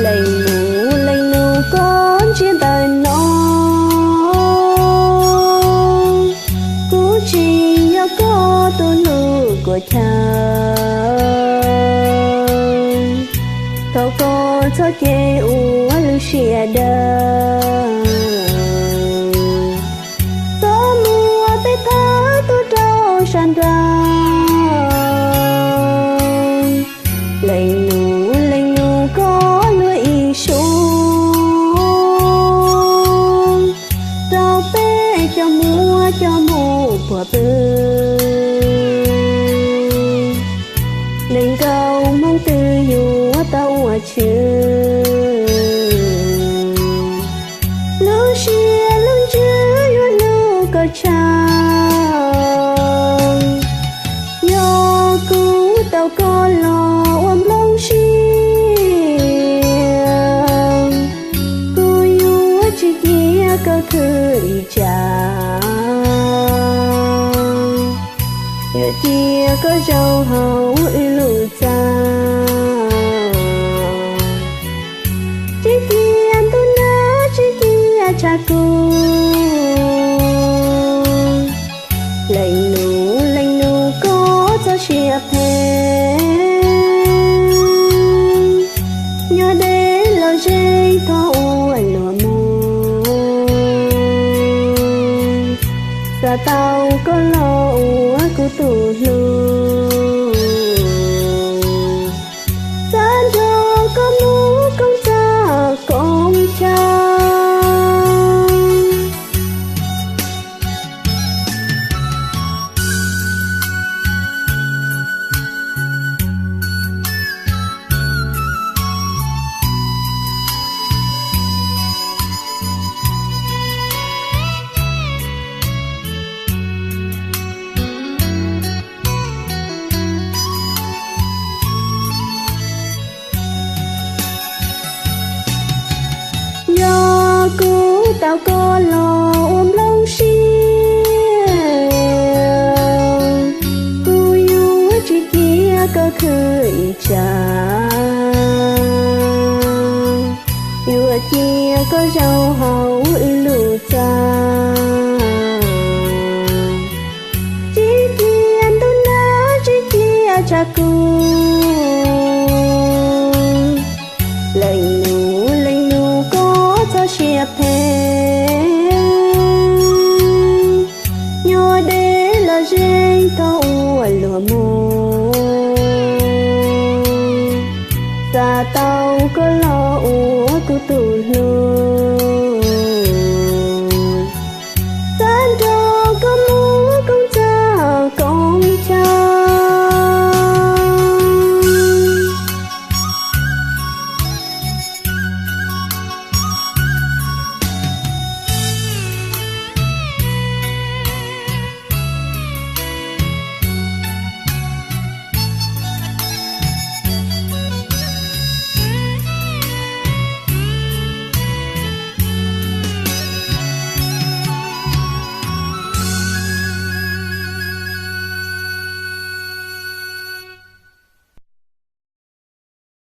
Leej nus, leej nus, koj ntsia ntawm no, kuv tsis yog koj tus hlub kuv chaw. Thov koj txhob cem ua lub siab dawb, txhob muab peb thawb tuag rau sab nraud. Leej nus, leej nus, koj luag ib suab rau peb coj muab coj mus puag pw. Nees nkaum hmo twg yuav tau ua tshwm, lub siab lub ntsws yuav hlub koj tshaj. Yog kuv tau koj los ua nplooj siab, kuv yuav tsis cia koj khwv li cas. Yuav cia koj zaum hauv wb lub txaj, tsis cia ntuj nag tsis cia tshav kub. Leej nus, leej nus, koj txoj sia phem, nyob deb los ze thov ua luag mus. Xav tau koj los ua kuv tus hlub, xav nrog koj mus koom txaj koom chaw. Yog kuv tau koj los ua nplooj siab, kuv yuav tsis cia koj khwv li cas. Yuav cia koj zaum hauv wb lub txaj, tsis cia ntuj nag tsis cia tshav kub. Leej nus, leej nus, koj txoj sia phem, nyob deb los ze thov ua luag mus. Xav tau koj los ua kuv tus hlub,